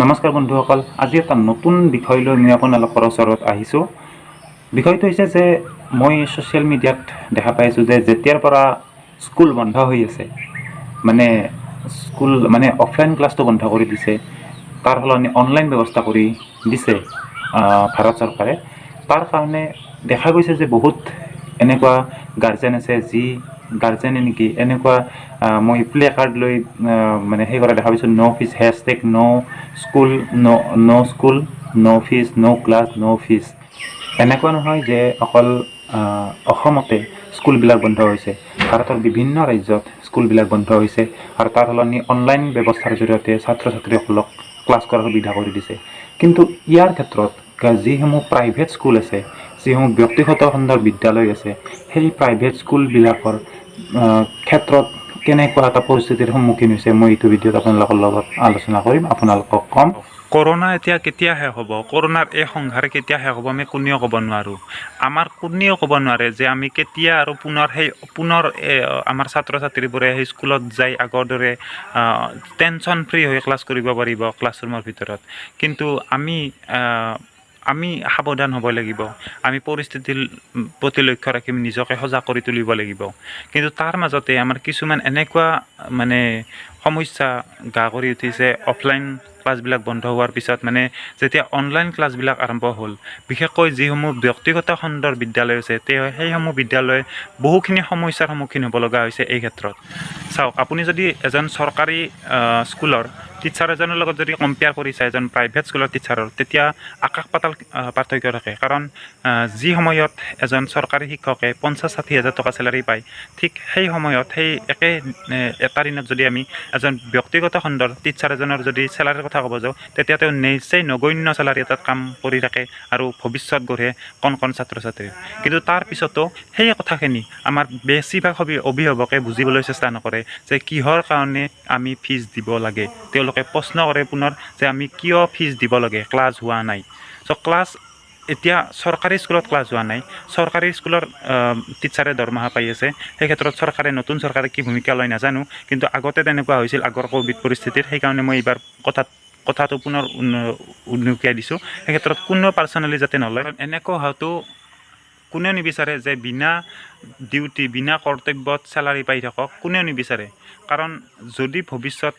নমস্কাৰ বন্ধুসকল, আজি এটা নতুন বিষয় লৈ মই আপোনালোকৰ ওচৰত আহিছোঁ। বিষয়টো হৈছে যে মই ছ'চিয়েল মিডিয়াত দেখা পাইছোঁ যে যেতিয়াৰ পৰা স্কুল বন্ধ হৈ আছে, মানে স্কুল মানে অফলাইন ক্লাছটো বন্ধ কৰি দিছে, তাৰ সলনি অনলাইন ব্যৱস্থা কৰি দিছে ভাৰত চৰকাৰে, তাৰ কাৰণে দেখা গৈছে যে বহুত এনেকুৱা গাৰ্জেন আছে, যি গাৰ্জেনে নেকি এনেকুৱা মই প্লে কাৰ্ড লৈ মানে সেই কৰা দেখা পাইছোঁ, "No fees", #NoSchool, "No school, no fees", "No class, no fees"। এনেকুৱা নহয় যে অকল অসমতে স্কুলবিলাক বন্ধ হৈছে। ভাৰতৰ বিভিন্ন ৰাজ্যত স্কুলবিলাক বন্ধ হৈছে আৰু তাৰ সলনি অনলাইন ব্যৱস্থাৰ জৰিয়তে ছাত্ৰ ছাত্ৰীসকলক ক্লাছ কৰাৰ সুবিধা কৰি দিছে। কিন্তু ইয়াৰ ক্ষেত্ৰত যিসমূহ প্ৰাইভেট স্কুল আছে, যিসমূহ ব্যক্তিগত খণ্ডৰ বিদ্যালয় আছে, সেই প্ৰাইভেট স্কুলবিলাকৰ ক্ষেত্ৰত কেনেকুৱা এটা পৰিস্থিতিৰ সন্মুখীন হৈছে, মই এইটো ভিডিঅ'ত আপোনালোকৰ লগত আলোচনা কৰিম, আপোনালোকক ক'ম। কৰোণা এতিয়া কেতিয়া শেষ হ'ব, কৰোণাৰ এই সংহাৰ কেতিয়া শেষ হ'ব, আমি কোনেও ক'ব নোৱাৰোঁ। আমাৰ কোনেও ক'ব নোৱাৰে যে আমি কেতিয়া আৰু পুনৰ সেই পুনৰ আমাৰ ছাত্ৰ ছাত্ৰীবোৰে সেই স্কুলত যাই আগৰ দৰে টেনশ্যন ফ্ৰী হৈ ক্লাছ কৰিব পাৰিব ক্লাছৰুমৰ ভিতৰত। কিন্তু আমি সাৱধান হ'ব লাগিব। আমি পৰিস্থিতিৰ প্ৰতি লক্ষ্য ৰাখি নিজকে সজাগ কৰি তুলিব লাগিব। কিন্তু তাৰ মাজতে আমাৰ কিছুমান এনেকুৱা মানে সমস্যা গা কৰি উঠিছে অফলাইন ক্লাছবিলাক বন্ধ হোৱাৰ পিছত, মানে যেতিয়া অনলাইন ক্লাছবিলাক আৰম্ভ হ'ল, বিশেষকৈ যিসমূহ ব্যক্তিগত খণ্ডৰ বিদ্যালয় আছে, তেওঁ সেইসমূহ বিদ্যালয়ে বহুখিনি সমস্যাৰ সন্মুখীন হ'ব লগা হৈছে এই ক্ষেত্ৰত। চাওক, আপুনি যদি এজন চৰকাৰী স্কুলৰ টিচাৰ এজনৰ লগত যদি কম্পেয়াৰ কৰি চায় এজন প্ৰাইভেট স্কুলৰ টিচাৰৰ, তেতিয়া আকাশ পাতাল পাৰ্থক্য থাকে। কাৰণ যি সময়ত এজন চৰকাৰী শিক্ষকে 50-60 হাজাৰ টকা চেলাৰী পায়, ঠিক সেই সময়ত সেই একে এটা দিনত যদি আমি এজন ব্যক্তিগত খণ্ডৰ টিচাৰ এজনৰ যদি চেলাৰীৰ কথা ক'ব যাওঁ, তেতিয়া তেওঁ নিশ্চয় নগণ্য চেলাৰী এটাত কাম কৰি থাকে আৰু ভৱিষ্যত গঢ়ে কণ কণ ছাত্ৰ ছাত্ৰীৰ। কিন্তু তাৰ পিছতো সেই কথাখিনি আমাৰ বেছিভাগ অভিভাৱকে বুজিবলৈ চেষ্টা নকৰে যে কিহৰ কাৰণে আমি ফিজ দিব লাগে। তেওঁলোকে প্ৰশ্ন কৰে পুনৰ যে আমি কিয় ফিজ দিব লাগে, ক্লাছ হোৱা নাই। চ' ক্লাছ এতিয়া চৰকাৰী স্কুলত ক্লাছ হোৱা নাই, চৰকাৰী স্কুলৰ টিচাৰে দৰমহা পাই আছে। সেই ক্ষেত্ৰত চৰকাৰে, নতুন চৰকাৰে কি ভূমিকা লয় নাজানো, কিন্তু আগতে তেনেকুৱা হৈছিল আগৰ ক'ভিড পৰিস্থিতিত। সেইকাৰণে মই এইবাৰ কথাটো পুনৰ উনুকিয়াই দিছোঁ। সেই ক্ষেত্ৰত কোনেও পাৰ্চনেলি যাতে নলয়। কাৰণ এনেকুৱা হোৱাটো কোনেও নিবিচাৰে যে বিনা ডিউটি, বিনা কৰ্তব্যত চেলাৰী পাই থাকক, কোনেও নিবিচাৰে। কাৰণ যদি ভৱিষ্যত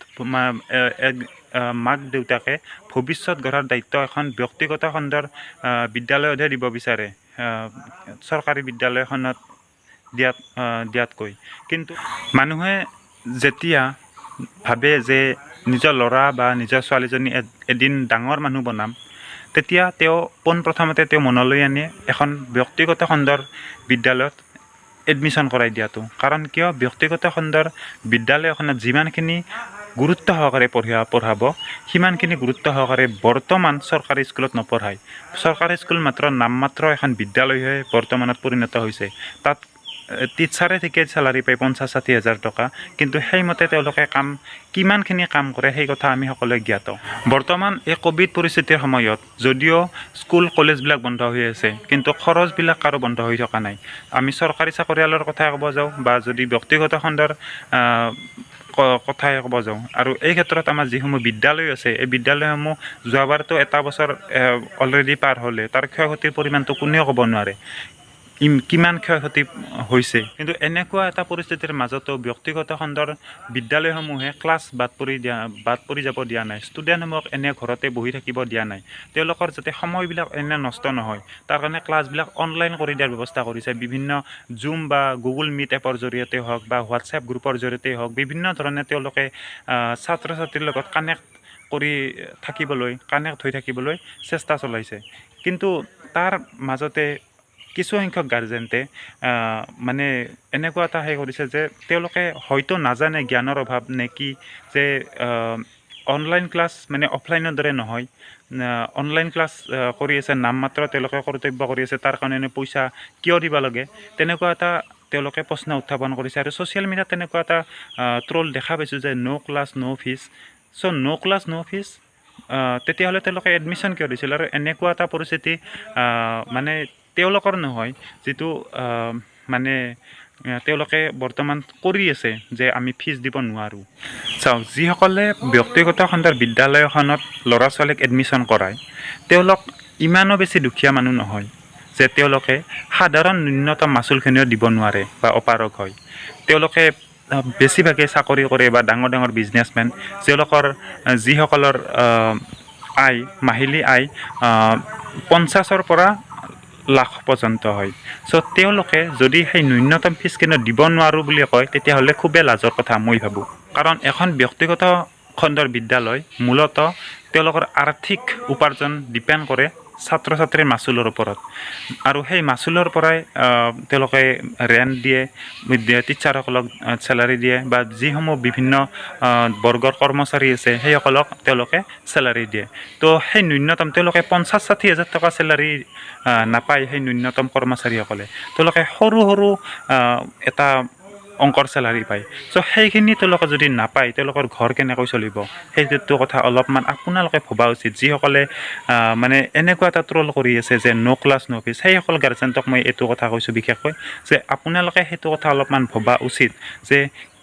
মাক দেউতাকে ভৱিষ্যত গঢ়াৰ দায়িত্ব এখন ব্যক্তিগত খণ্ডৰ বিদ্যালয়তহে দিব বিচাৰে, চৰকাৰী বিদ্যালয়খনত দিয়াতকৈ। কিন্তু মানুহে যেতিয়া ভাবে যে নিজৰ ল'ৰা বা নিজৰ ছোৱালীজনী এদিন ডাঙৰ মানুহ বনাম, তেতিয়া তেওঁ পোনপ্ৰথমতে তেওঁ মনলৈ আনে এখন ব্যক্তিগত খণ্ডৰ বিদ্যালয়ত এডমিশ্যন কৰাই দিয়াটো। কাৰণ কিয়? ব্যক্তিগত খণ্ডৰ বিদ্যালয়খনত যিমানখিনি গুৰুত্ব সহকাৰে পঢ়াব, সিমানখিনি গুৰুত্ব সহকাৰে বৰ্তমান চৰকাৰী স্কুলত নপঢ়ায়। চৰকাৰী স্কুল মাত্ৰ নামমাত্ৰ এখন বিদ্যালয়হে বৰ্তমানত পৰিণত হৈছে। তাত টিচাৰে ঠিকে চেলাৰী পায় 50-60 হাজাৰ টকা, কিন্তু সেইমতে তেওঁলোকে কাম কিমানখিনি কাম কৰে, সেই কথা আমি সকলোৱে জ্ঞাত। বৰ্তমান এই ক'ভিড পৰিস্থিতিৰ সময়ত যদিও স্কুল কলেজবিলাক বন্ধ হৈ আছে, কিন্তু খৰচবিলাক কাৰো বন্ধ হৈ থকা নাই। আমি চৰকাৰী চাকৰিয়ালৰ কথাই ক'ব যাওঁ বা যদি ব্যক্তিগত খণ্ডৰ কথাই ক'ব যাওঁ, আৰু এই ক্ষেত্ৰত আমাৰ যিসমূহ বিদ্যালয় আছে, এই বিদ্যালয়সমূহ যোৱাবাৰতো এটা বছৰ অলৰেডি পাৰ হ'লে, তাৰ ক্ষয় ক্ষতিৰ পৰিমাণটো কোনেও ক'ব নোৱাৰে কিমান ক্ষয় ক্ষতি হৈছে। কিন্তু এনেকুৱা এটা পৰিস্থিতিৰ মাজতো ব্যক্তিগত খণ্ডৰ বিদ্যালয়সমূহে ক্লাছ বাদ পৰি যাব দিয়া নাই, ষ্টুডেণ্টসমূহক এনে ঘৰতে বহি থাকিব দিয়া নাই। তেওঁলোকৰ যাতে সময়বিলাক এনে নষ্ট নহয়, তাৰ কাৰণে ক্লাছবিলাক অনলাইন কৰি দিয়াৰ ব্যৱস্থা কৰিছে। বিভিন্ন জুম বা গুগল মিট এপৰ জৰিয়তে হওক বা হোৱাটছএপ গ্ৰুপৰ জৰিয়তে হওক, বিভিন্ন ধৰণে তেওঁলোকে ছাত্ৰ ছাত্ৰীৰ লগত কানেক্ট কৰি থাকিবলৈ, কানেক্ট হৈ থাকিবলৈ চেষ্টা চলাইছে। কিন্তু তাৰ মাজতে কিছুসংখ্যক গাৰ্জেণ্টে মানে এনেকুৱা এটা সেই কৰিছে যে তেওঁলোকে হয়তো নাজানে, জ্ঞানৰ অভাৱ নে কি, যে অনলাইন ক্লাছ মানে অফলাইনৰ দৰে নহয়। অনলাইন ক্লাছ কৰি আছে, নামমাত্ৰ তেওঁলোকে কৰ্তব্য কৰি আছে, তাৰ কাৰণে পইচা কিয় দিব লাগে, তেনেকুৱা এটা তেওঁলোকে প্ৰশ্ন উত্থাপন কৰিছে। আৰু ছ'চিয়েল মিডিয়াত তেনেকুৱা এটা ট্ৰল দেখা পাইছোঁ যে "No class, no fees"। So no class, no fees, তেতিয়াহ'লে তেওঁলোকে এডমিশ্যন কিয় দিছিল? আৰু এনেকুৱা এটা পৰিস্থিতি মানে তেওঁলোকৰ নহয়, যিটো মানে তেওঁলোকে বৰ্তমান কৰি আছে যে আমি ফিজ দিব নোৱাৰোঁ। চাওক, যিসকলে ব্যক্তিগত খণ্ডৰ বিদ্যালয়খনত ল'ৰা ছোৱালীক এডমিশ্যন কৰায়, তেওঁলোক ইমানো বেছি দুখীয়া মানুহ নহয় যে তেওঁলোকে সাধাৰণ ন্যূনতম মাচুলখিনিও দিব নোৱাৰে বা অপাৰগ হয়। তেওঁলোকে বেছিভাগেই চাকৰি কৰে বা ডাঙৰ ডাঙৰ বিজনেছমেন, তেওঁলোকৰ যিসকলৰ আয়, মাহিলী আয় 50ৰ পৰা লাখ পৰ্যন্ত হয়। চ' তেওঁলোকে যদি সেই ন্যূনতম ফিজখিনি দিব নোৱাৰোঁ বুলি কয়, তেতিয়াহ'লে খুবেই লাজৰ কথা মই ভাবোঁ। কাৰণ এখন ব্যক্তিগত খণ্ডৰ বিদ্যালয় মূলতঃ তেওঁলোকৰ আৰ্থিক উপাৰ্জন ডিপেণ্ড কৰে ছাত্ৰ ছাত্ৰীৰ মাচুলৰ ওপৰত আৰু সেই মাচুলৰ পৰাই তেওঁলোকে ৰেণ্ট দিয়ে, টিচাৰসকলক চেলাৰী দিয়ে বা যিসমূহ বিভিন্ন বৰ্গৰ কৰ্মচাৰী আছে, সেইসকলক তেওঁলোকে চেলাৰী দিয়ে। তো সেই ন্যূনতম তেওঁলোকে 50-60 হাজাৰ টকা চেলাৰী নাপায়। সেই ন্যূনতম কৰ্মচাৰীসকলে তেওঁলোকে সৰু সৰু এটা অংকৰ চেলাৰী পায়। চ' সেইখিনি তেওঁলোকে যদি নাপায়, তেওঁলোকৰ ঘৰ কেনেকৈ চলিব? সেইটো কথা অলপমান আপোনালোকে ভবা উচিত। যিসকলে মানে এনেকুৱা এটা ট্ৰল কৰি আছে যে ন' ক্লাছ ন' ফিজ, সেইসকল গাৰ্জেণ্টক মই এইটো কথা কৈছোঁ বিশেষকৈ যে আপোনালোকে সেইটো কথা অলপমান ভবা উচিত যে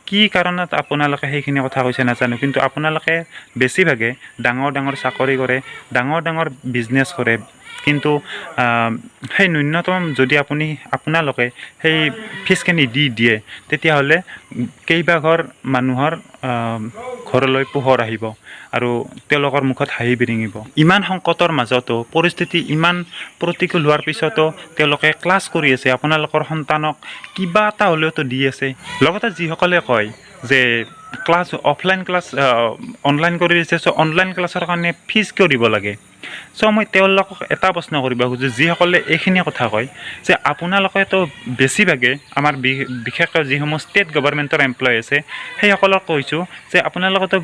কি কাৰণত আপোনালোকে সেইখিনি কথা কৈছে নাজানো, কিন্তু আপোনালোকে বেছিভাগে ডাঙৰ ডাঙৰ চাকৰি কৰে, ডাঙৰ ডাঙৰ বিজনেছ কৰে, কিন্তু সেই ন্যূনতম যদি আপোনালোকে সেই ফিজখিনি দি দিয়ে, তেতিয়াহ'লে কেইবাঘৰ মানুহৰ ঘৰলৈ পোহৰ আহিব আৰু তেওঁলোকৰ মুখত হাঁহি বিৰিঙিব। ইমান সংকটৰ মাজতো, পৰিস্থিতি ইমান প্ৰতিকূল হোৱাৰ পিছতো তেওঁলোকে ক্লাছ কৰি আছে, আপোনালোকৰ সন্তানক কিবা এটা হ'লেওতো দি আছে। লগতে যিসকলে কয় যে ক্লাছ, অফলাইন ক্লাছ অনলাইন কৰি দিছে, চ' অনলাইন ক্লাছৰ কাৰণে ফিজ কিয় দিব লাগে? চ' মই তেওঁলোকক এটা প্ৰশ্ন কৰিব খোজোঁ, যিসকলে এইখিনি কথা কয় যে আপোনালোকেতো বেছিভাগে আমাৰ বিশেষকৈ যিসমূহ ষ্টেট গভৰ্ণমেণ্টৰ এমপ্লয় আছে, সেইসকলক কৈছোঁ যে আপোনালোকেতো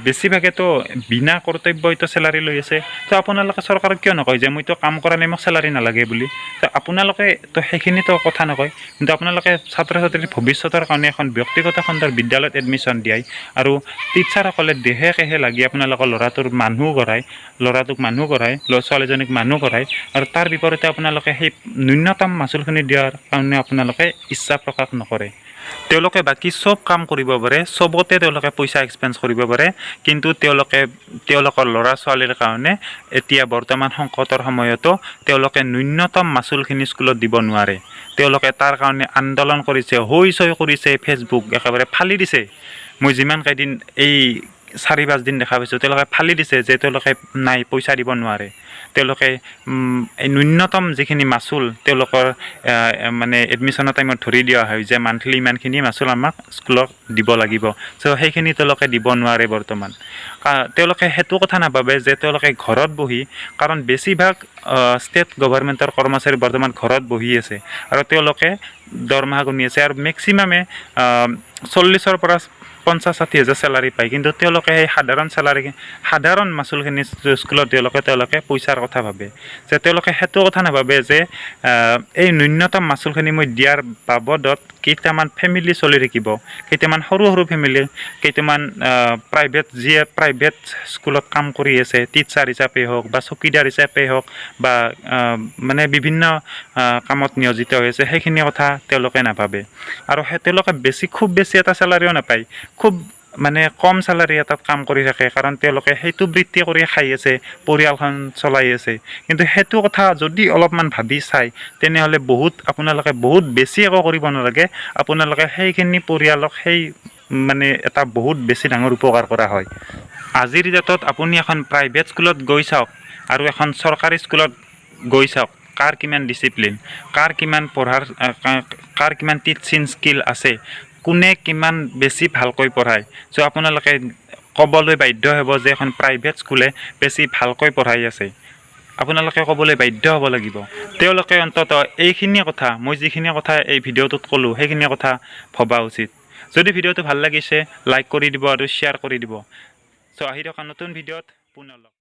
বেছিভাগেতো বিনা কৰ্তব্যইতো চেলাৰী লৈ আছে। তো আপোনালোকে চৰকাৰক কিয় নকয় যে মইতো কাম কৰা নাই, মোক চেলাৰী নালাগে বুলি? তো আপোনালোকে তো সেইখিনিতো কথা নকয়, কিন্তু আপোনালোকে ছাত্ৰ ছাত্ৰীৰ ভৱিষ্যতৰ কাৰণে এখন ব্যক্তিগত খণ্ডৰ বিদ্যালয়ত এডমিশ্যন দিয়াই আৰু টিচাৰসকলে দেহে কেহে লাগি আপোনালোকৰ ল'ৰাটোৰ মানুহ গঢ়ায়, ল'ৰাটোক মানুহ গঢ়ায়, ল'ৰা ছোৱালীজনীক মানুহ গঢ়ায় আৰু তাৰ বিপৰীতে আপোনালোকে সেই ন্যূনতম মাচুলখিনি দিয়াৰ কাৰণে আপোনালোকে ইচ্ছা প্ৰকাশ নকৰে। তেওঁলোকে বাকী চব কাম কৰিব পাৰে, চবতে তেওঁলোকে পইচা এক্সপেঞ্চ কৰিব পাৰে, কিন্তু তেওঁলোকে তেওঁলোকৰ ল'ৰা ছোৱালীৰ কাৰণে এতিয়া বৰ্তমান সংকটৰ সময়তো তেওঁলোকে ন্যূনতম মাচুলখিনি স্কুলত দিব নোৱাৰে। তেওঁলোকে তাৰ কাৰণে আন্দোলন কৰিছে, হৈ চৈ কৰিছে, ফেচবুক একেবাৰে ফালি দিছে। মই যিমান কেইদিন এই 4-5 দিন দেখা পাইছোঁ, তেওঁলোকে ফালি দিছে যে তেওঁলোকে নাই, পইচা দিব নোৱাৰে। তেওঁলোকে এই ন্যূনতম যিখিনি মাচুল তেওঁলোকৰ মানে এডমিশ্যনৰ টাইমত ধৰি দিয়া হয় যে মান্থলি ইমানখিনি মাচুল আমাক স্কুলক দিব লাগিব, চ' সেইখিনি তেওঁলোকে দিব নোৱাৰে বৰ্তমান। তেওঁলোকে সেইটো কথা নাভাবে যে তেওঁলোকে ঘৰত বহি, কাৰণ বেছিভাগ ষ্টেট গভৰ্ণমেণ্টৰ কৰ্মচাৰী বৰ্তমান ঘৰত বহি আছে আৰু তেওঁলোকে দৰমহা গুণি আছে আৰু মেক্সিমামে 40ৰ পৰা 50-60 হাজাৰ চেলাৰী পায়। কিন্তু তেওঁলোকে সেই সাধাৰণ চেলাৰী, সাধাৰণ মাচুলখিনি স্কুলত তেওঁলোকে পইচাৰ কথা ভাবে যে তেওঁলোকে সেইটো কথা নাভাবে যে এই ন্যূনতম মাচুলখিনি মই দিয়াৰ বাবদত কেইটামান ফেমিলি চলি থাকিব, কেইটামান সৰু সৰু ফেমিলি, কেইটামান প্ৰাইভেট, যিয়ে প্ৰাইভেট স্কুলত কাম কৰি আছে, টিচাৰ হিচাপে হওক বা চকীদাৰ হিচাপে হওক বা মানে বিভিন্ন কামত নিয়োজিত হৈ আছে, সেইখিনি কথা তেওঁলোকে নাভাবে। আৰু সেই তেওঁলোকে বেছি, খুব বেছি এটা চেলাৰীও নাপায়, খুব মানে কম চেলাৰী এটাত কাম কৰি থাকে, কাৰণ তেওঁলোকে সেইটো বৃত্তি কৰি খাই আছে, পৰিয়ালখন চলাই আছে। কিন্তু সেইটো কথা যদি অলপমান ভাবি চায়, তেনেহ'লে বহুত আপোনালোকে বহুত বেছি একো কৰিব নালাগে, আপোনালোকে সেইখিনি পৰিয়ালক সেই মানে এটা বহুত বেছি ডাঙৰ উপকাৰ কৰা হয়। আজিৰ ডেটত আপুনি এখন প্ৰাইভেট স্কুলত গৈ চাওক আৰু এখন চৰকাৰী স্কুলত গৈ চাওক, কাৰ কিমান ডিচিপ্লিন, কাৰ কিমান পঢ়াৰ, কাৰ কিমান টিচিং স্কিল আছে, কোনে কিমান বেছি ভালকৈ পঢ়ায়। চ' আপোনালোকে ক'বলৈ বাধ্য হ'ব যে এখন প্ৰাইভেট স্কুলে বেছি ভালকৈ পঢ়াই আছে। আপোনালোকে ক'বলৈ বাধ্য হ'ব লাগিব। তেওঁলোকে অন্ততঃ এইখিনি কথা, মই যিখিনি কথা এই ভিডিঅ'টোত ক'লোঁ, সেইখিনি কথা ভবা উচিত। যদি ভিডিঅ'টো ভাল লাগিছে, লাইক কৰি দিব আৰু শ্বেয়াৰ কৰি দিব। চ' আহি থকা নতুন ভিডিঅ'ত পুনৰ লগ